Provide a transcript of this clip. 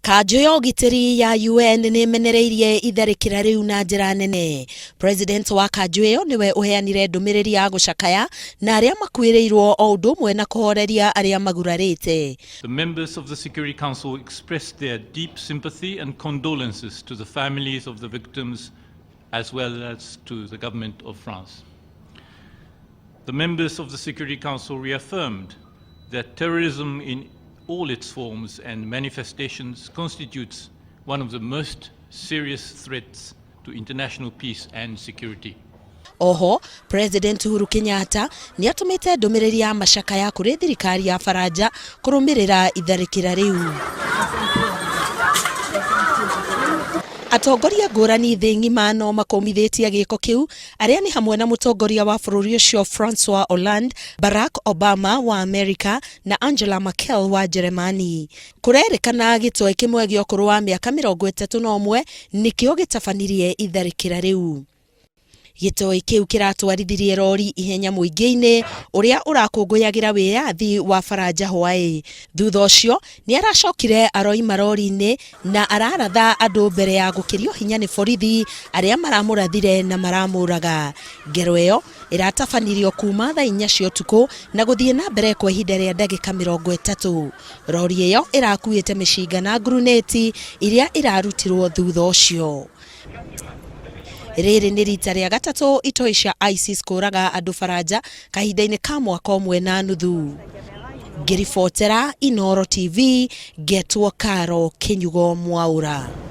Kanjũ ya ũgitĩri ya UN nĩ ĩmenereirie itharĩkĩra rĩu na njĩra nene. President wa kanjũ ĩyo nĩwe ũheanire ndũmĩrĩri ya gũcakaya na arĩa makuĩrĩirwo o ũndũ ũmwe na kũhoreria arĩa magurarĩte. The members of the Security Council expressed their deep sympathy and condolences to the families of the victims as well as to the government of France. The members of the Security Council reaffirmed that terrorism in all its forms and manifestations constitutes one of the most serious threats to international peace and security. Oho, President Uhuru Kenyatta nĩ atũmĩte ndũmĩrĩri ya macakaya kũrĩ thirikari ya Faranja kũrũmĩrĩra itharĩkĩra rĩu. Atongoria ngũrani thĩ ng'ima no makũmithĩtie gĩko kĩu arĩa nĩ hamwe na mũtongoria wa bũrũri ũcio Francois Hollande, Barack Obama wa Amerika na Angela Merkel wa Njeremani. Kũrerĩkana gĩtoĩ kĩmwe gĩa ũkũrũ wa mĩaka 31 nĩkĩo gĩtabanirie itharĩkĩra rĩu. Gĩtoĩ kĩu kĩratwarithirie rori ihenya mũingĩ-inĩ ũrĩa ũrakũngũyagĩra wĩyathi wa Faranja hwaĩ. Thutha ũcio nĩ aracokire aroima rori-inĩ na araratha andũ mbere ya gũkĩrio hinya nĩ borithi arĩa maramũrathire na maramũraga. Ngero ĩyo ĩratabanirio kuma thaa 4 cia ũtukũ na gũthiĩ na mbere kwa ihinda rĩa ndagĩka 30. Rori ĩyo ĩrakuĩte mĩcinga na ngurunĩti iria irarutirwo thutha ũcio. Rĩrĩ nĩ rita rĩa gatatũ itoi cia ISIS kũraga andũ Faranja kahinda-inĩ ka mwaka ũmwe na nuthu. Ngĩribotera Inooro TV, ngetwo Karo Kĩnyugo Mwaũra.